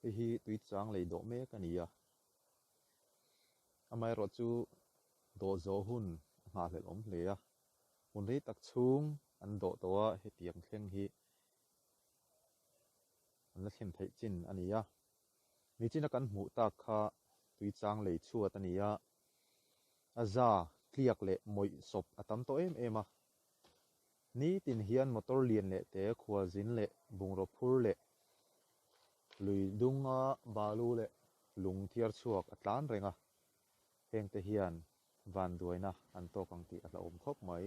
Hei hi tui chang lei dawh mek a ni a, amaherawhchu dawh zawh hun a nghahhlelh awm hle a, hun rei tak chhung an dawh tawh a hetiang thleng hi an la thlen theih chin a ni a, nichina kan hmuh tak kha tui chang lei chhuat a ni a, a za tliak leh mawih sawp a tam tawh em em a. Nitin hian motor lian leh te, khualzin leh bungraw phur leh lui dunga balu leh lung thiar chhuak a tlan reng a, hengte hian vanduaina an tawk ang tih a hlauhawm khawp mai.